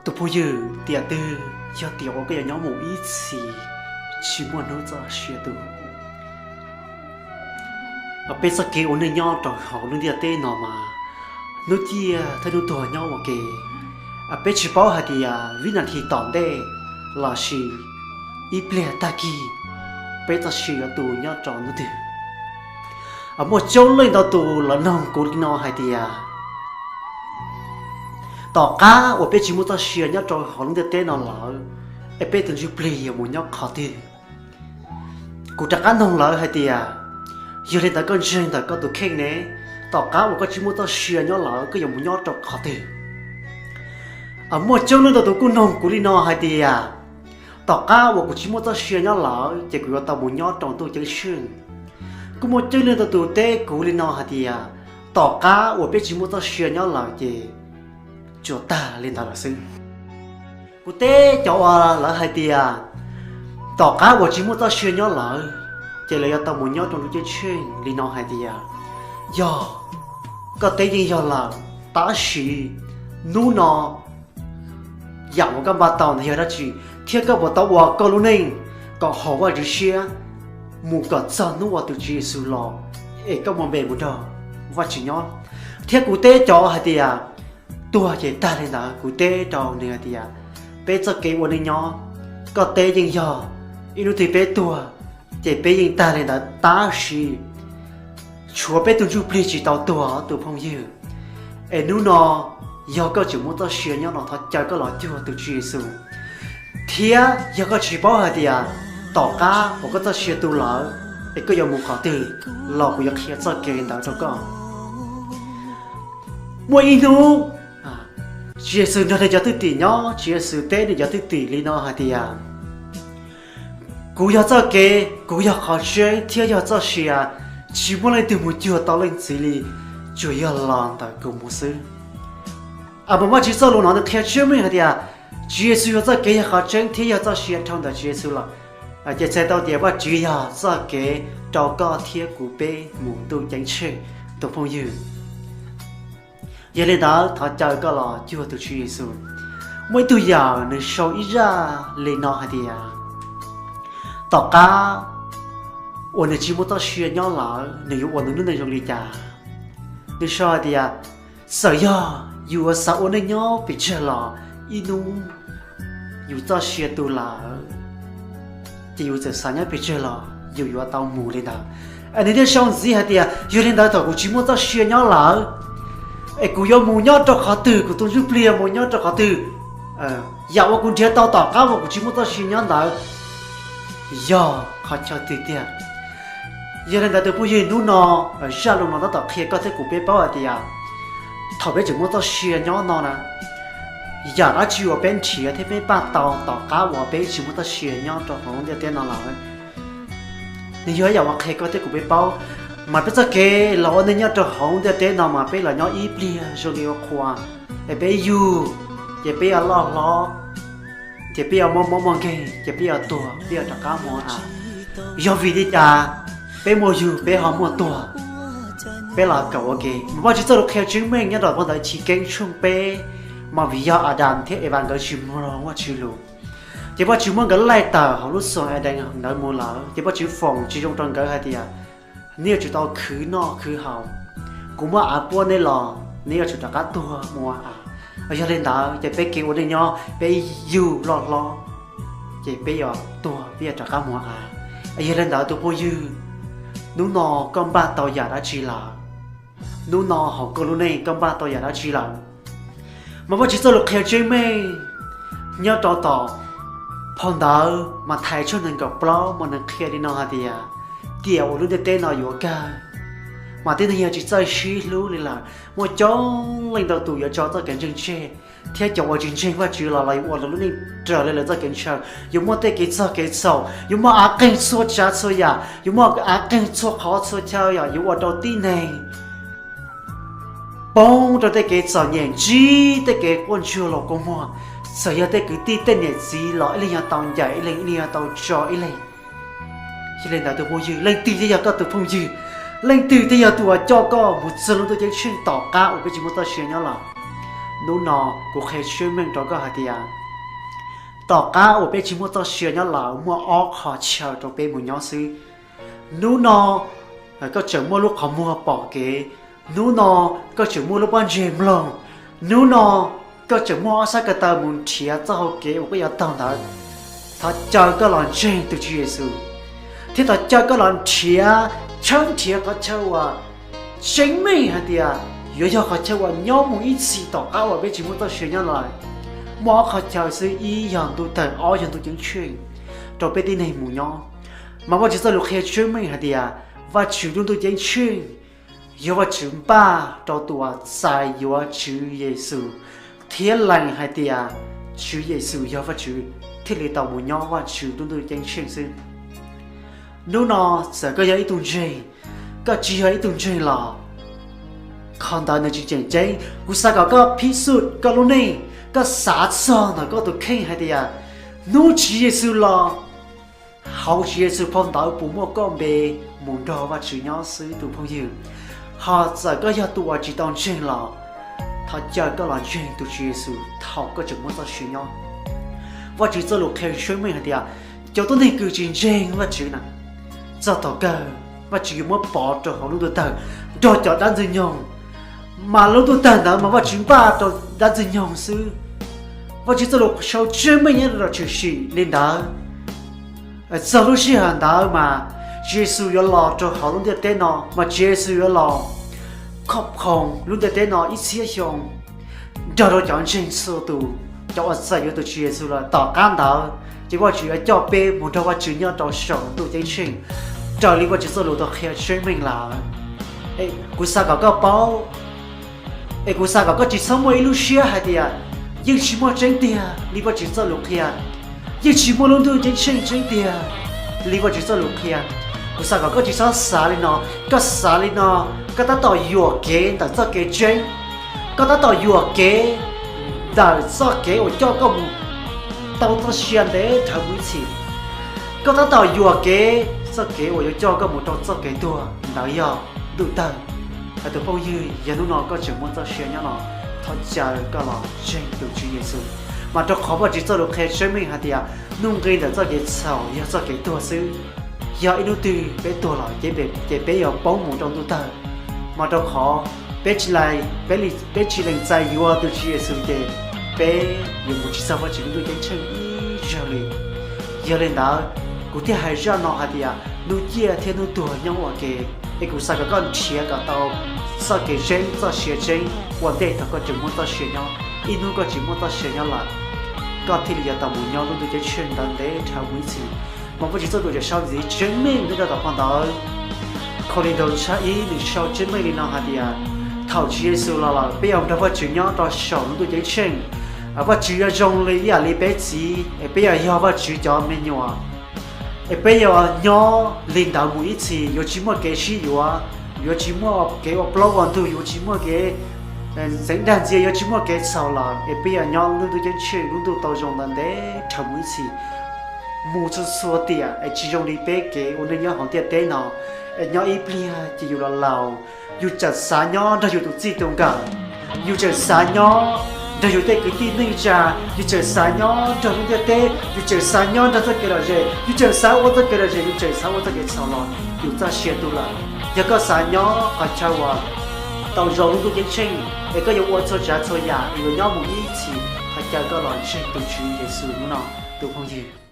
Tus phooj ywg, tiam twg yog tiam uas koj yuav nyob mus ib txhis tsis muaj hnub txoj sia tu? Peb txoj kev ua neej nyob rau hauv lub ntiaj teb no mas hnub ciaj thiab hnub tuag nyob ua ke. Peb tsis paub hais tias vib nas this tom ntej lossis ib pliag tag kis peb txoj sia yuav tu nyob rau hnub twg. Muaj coob leej ntau tus los noog kuv li no hais tias, tom qab uas peb tsis muaj txoj sia nyob rau hauv lub ntiaj teb no lawm, es peb tus ntsuj plig yuav mus nyob qhov twg? Kuv rov qab noog lawv hais tias, yog li ntawd koj ntseeg ntawm koj tus kheej ne, tom qab uas koj tsis muaj txoj sia nyob lawm koj yuav mus nyob rau qhov twg? Muaj coob leej ntau tus kuj noog kuv li no hais tias, tom qab uas kuv tsis muaj txoj sia nyob lawm ces kuv yuav tau mus nyob rau ntuj ceeb tsheej. Kuj muaj coob leej ntau tus teb kuv li no hais tias, tom qab uas peb tsis muaj txoj sia nyob lawm ces tsuas tag li ntawd lawm xwb. Kuv teb cov uas lawv hais tias, tom qab uas tsis muaj txoj sia nyob lawm ces lawv yuav tau mus nyob rau ntuj ceeb tsheej li no hais tias, yog, koj teb yeej yog lawm, tab sis hnub no yam uas koj npaj tau ntawd yog dab tsi, thiab koj puas tau ua koj lub neej kom haum Vajtswv siab mus kom txog hnub uas tus Tswv Yexus los es koj muaj npe mus nrog Vajtswv nyob? Thiab kuv teb cov hais tias, tuag ces tag li ntawd, kuv teb rau nws hais tias, peb txoj kev ua neej nyob, koj teb yeej yog, ib hnub twg peb tuag ces peb yeej tag li ntawd, tab sis tshuav peb tus ntsuj plig tsis tau tuag tus phooj ywg. Es hnub no yog koj tseem muaj txoj sia nyob no thov caw koj los cuag tus Tswv Yexus. Thiab yog koj tsis paub hais tias tom qab uas koj txoj sia tu lawm es koj yuav mus qhov twg, los kuv yuav qhia txoj kev ntawd rau koj. Muaj ib hnub, Tswv Yexus nrog nws cov thwj tim nyob, Tswv Yexus teb nws cov thwj tim li no hais tias, kuv yog txoj kev, kuv yog qhov tseeb thiab yog txoj sia, tsis muaj leej twg mus cuag tau Leej Txiv li, tsuas yog los ntawm kuv mus xwb. Mas Vajtswv txoj lus no nws qhia tseeb meej hais tias Tswv Yexus yog txoj kev, yog qhov tseeb thiab yog txoj sia. Dhau ntawm Tswv Yexus los, ces txhais tau tias Vajtswv yog txoj kev rau koj thiab kuv peb mus ntuj ceeb tsheej, tus phooj ywg. Yog li ntawd thov caw koj los cuag tus Tswv Yexus. Muaj ib tug yawm nws sau ib zaj li no hais tias, tom qab uas nws tsis muaj txoj sia nyob lawm nws yuav ua nws lub neej zoo li cas. Nws sau hais tias, txawm yog yus yuav xav ua neej nyob pes tsawg los ib hnub yus txoj sia tu lawm, ces yus txawm xav nyob pes tsawg los yus yuav tau mus li ntawd. Es nws thiaj sau ntxiv hais tias, yog li ntawd thaum kuv tsis muaj txoj sia nyob lawm, es kuv yuav mus nyob rau qhov twg, kuv tus ntsuj plig yuav mus nyob rau qhov twg, yam uas kuv nrhiav tau tom qab uas kuv tsis muaj txoj sia nyob ntawd yog qhov chaw twg tiag? Yog li ntawd tus phooj ywg, hnub no zaj lus no tab tom qhia koj thiab kuv peb paub hais tias thaum peb tseem muaj txoj sia nyob no na, yam dab tsi uas peb nrhiav thiab peb npaj tau tom qab uas peb tsis muaj txoj sia nyob rau hauv lub ntiaj teb no lawm. Nws yog ib yam uas qhia koj thiab kuv peb paub, mas peb txoj kev los ua neej nyob rau hauv lub ntiaj teb no mas peb los nyob ib pliag zoo li ua qhua, es peb yug, ces peb yuav loj hlob, ces peb yuav muaj mob muaj nkeeg, ces peb yuav tuag, peb yuav rov qab mus ua av. Yog vim li cas peb muaj yug peb ho muaj tuag, peb los kawm ua ke. Mas Vajtswv txoj lus qhia tseeb meej nyob rau phau ntawv Chiv Keeb tshooj peb, mas vim yog Adas thiab Evas nkawd tsis mloog Vajtswv lus, ces Vajtswv muab nkawd laij tawm hauv lub xoom Adees ntawd mus lawm, ces Vajtswv foom tsis zoo rau nkawd hais tias, neb yuav tsum tau khwv noj khwv haus, kuv muab av puab neb los neb yuav tsum rov qab tuag mus ua av. Yog li ntawd ces peb kev ua neej nyob peb yug loj hlob, ces peb yuav tuag peb yuav rov qab mus ua av. Yog li ntawd tus phooj ywg, hnub no koj npaj tau yam dab tsi lawm? Hnub no hauv koj lub neej koj npaj tau yam dab tsi lawm? Mas Vajtswv txoj lus qhia tseeb meej nyob rau tom phau ntawv Mathais tshooj nees nkaum plaub mas nws qhia li no hais tias, tiam uas lub ntiaj teb no yuav kawg, mas tib neeg yog tsis txawj sib hlub li lawm. Muaj coob leej ntau tus yuav tso txoj kev ntseeg tseg, thiab cov uas tsis ntseeg Vajtswv los los yuav ua lawv lub neej raws li lawv txoj kev ntshaw, yuav muaj tej kev txog kev txhaum, yuav muaj av qeeg txhua tsav txhua yam, yuav muaj av qeeg txhua qhov txhua chaw, yog yuav ua rau tib neeg poob rau tej kev txom nyem, ntsib tej kev quaj ntsuag los kua muag. Txawm yog tej kwv tij tej niam txiv los ib leeg yuav tau ncaim ib leeg, ib leeg yuav tau tso ib leeg. Yog li ntawd tus phooj ywg, leej twg thiaj yog koj tus phooj ywg? Leej twg thiaj yog tus uas coj koj mus txog lub ntuj ceeb tsheej tom qab uas peb tsis muaj txoj sia nyob lawm? Hnub no kuv qhia tseeb meej rau koj hais tias, tom qab uas peb tsis muaj txoj sia nyob lawm, muaj ob qhov chaw rau peb mus nyob xwb. Hnub no koj tseem muaj lub qhov muag pom kev, hnub no koj tseem muaj lub pob ntseg mloog, hnub no koj tseem muaj ob sab ko taw mus nrhiav txoj hau kev uas koj yuav taug ntawd. Thov caw koj los ntseeg tus Tswv Yexus, thiab thov caw koj los nrhiav, tshawb nrhiav qhov chaw uas tseeb meej hais tias yuav yog qhov chaw uas nyob mus ib txhis tom qab uas peb tsis muaj txoj sia nyob lawm. Muaj ob qhov chaw xwb, ib yog ntuj tawg, ob yog ntuj ceeb tsheej rau peb tib neeg mus nyob. Mas Vajtswv txoj lus qhia tseeb meej hais tias Vajtswv lub ntuj ceeb tsheej yog Vajtswv npaj rau tus uas txais yuav Tswv Yexus thiab lees hais tias Tswv Yexus yog Vajtswv thiaj li tau mus nyob Vajtswv lub ntuj ceeb tsheej xwb. Hnub no txawm koj yog ib tug ntseeg, koj tsis yog ib tug ntseeg los qhov ntawd nws tsis tseem ceeb. Kuv xav kom koj phib xub koj lub neej, koj xav txog ntawm koj tus kheej hais tias hnub Tswv Yexus los, hauv Tswv Yexus phau ntawv puas muaj koj npe mus nrog Vajtswv nyob xwb tus phooj ywg. Ho txawm koj yog tus uas tsis tau ntseeg los, thov caw koj los ntseeg tus Tswv Yexus thaum koj tseem muaj txoj sia nyob. Vajtswv txoj lus qhia tseeb meej hais tias cov tuab neeg kws tsis ntseeg Vajtswv na, txog thaum kawg Vajtswv yuav muab pov rau hauv lub ntuj tawg nrog cov dab ntxwg nyoog. Mas lub ntuj tawg ntawd mas Vajtswv npaj rau dab ntxwg nyoog xwb. Vajtswv txoj lus sau tseeb meej nyob rau tshwm sim li ntawd. Txog lub sij hawm ntawd mas Tswv Yexus yuav los rau hauv lub ntiaj teb no, mas Tswv Yexus yuav los khoj khoom lub ntiaj teb no ib txhiab xyoo nrog rau cov ntseeg txhua tus, cov uas txais yuav tus Tswv Yexus lawm. Tom qab ntawd ces Vajtswv yuav coj peb mus nrog Vajtswv nyob rau saum ntuj ceeb tsheej raws li Vajtswv txoj lus tau qhia tseeb meej lawm. Kuv xav kom koj paub, es kuv xav kom koj tsis txhob muaj ib lub siab hais tias yeej tsis muaj tseeb tiag li Vajtswv txoj lus qhia, yeej tsis muaj lub ntuj ceeb tsheej tseeb tiag li Vajtswv txoj lus qhia. Kuv xav kom koj tsis txhob xav li no. Koj xav li no, koj tab tom yuam kev ntawm txoj kev tseeb. Koj tab tom yuam kev ntawm txoj kev uas coj koj mus tau txoj sia ntev dhawv mus ib txhis. Koj tab tom yuam kev txoj kev uas yuav coj koj mus rau txoj kev tuag, ntawd yog ntuj tawg. Hais tus phooj ywg, yog hnub no koj tseem muaj txoj sia nyob no, thov caw koj los ntseeg tus Tswv Yexus. Mas rau qhov Vajtswv txoj lus qhia tseeb meej hais tias nuj nqi ntawm txoj kev txhaum yog txoj kev tuag xwb. Yog ib hnub twg peb tuag lawm ces peb yuav poob mus rau ntuj tawg. Mas rau qhov peb tsis lees txais yuav tus Tswv Yexus ces peb yuav mus tsis txog Vajtswv lub ntuj ceeb tsheej ib zaug li. Yog li ntawd, kuv thiaj hais zaj no hais tias hnub ciaj thiab hnub tuag nyob ua ke. Es kuv xav kom koj nrhiav kom tau txoj kev tseeb, txoj sia tseeb ua ntej thaum koj tseem muaj txoj sia nyob. Ib hnub koj tsis muaj txoj sia nyob lawm, koj thiaj li yuav tau mus nyob lub ntuj ceeb tsheej ntawd ntev dhawv mus ib txhis. Mas Vajtswv txoj lus cov sau ntxiv tseeb meej nyob rau tom qhov ntawd. Qhov li ntawd tshaj ib nws sau tseeb meej li no hais tias thaum Tswv Yexus los lawm peb yuav nrog Vajtswv nyob rau saum lub ntuj ceeb tsheej. Vajtswv yuav zoo li ib yam li peb txiv es peb yuav yog Vajtswv cov me nyuam. Es peb yuav nyob li ntawd mus ib txhis, yuav tsis muaj kev sib yuav, yuav tsis muaj kev ua plaub ua ntug, yuav tsis muaj kev ntxeev dag ntxias, yuav tsis muaj kev txhaum lawm. Es peb yuav nyob lub ntuj ceeb tsheej, lub ntuj tau zoo ntawd ntev dhawv mus ib txhis, mus txhua txhua tiam. Es tsis zoo li peb kev ua neej nyob hauv ntiaj teb no, es nyob ib pliag ces yus los laus, yus tseem xav nyob nrog yus tus txij tus nkawm, yus tseem xav nyob nrog yus tej kwv tij neej tsa, yus tseem xav nyob nrog lub ntiaj teb, yus tseem xav nyob nrog txoj kev lom zem, yus tseem xav ua txoj kev lom zem, yus tseem xav ua txoj kev txhaum los yus txoj sia tu lawm. Yog koj xav nyob qhov chaw uas tau zoo lub ntuj ceeb tsheej, es koj yuav ua txhua tsav txhua yam, es yuav nyob mus ib txhis, thov caw koj los ntseeg tus Tswv Yexus hnub no, tus phooj ywg.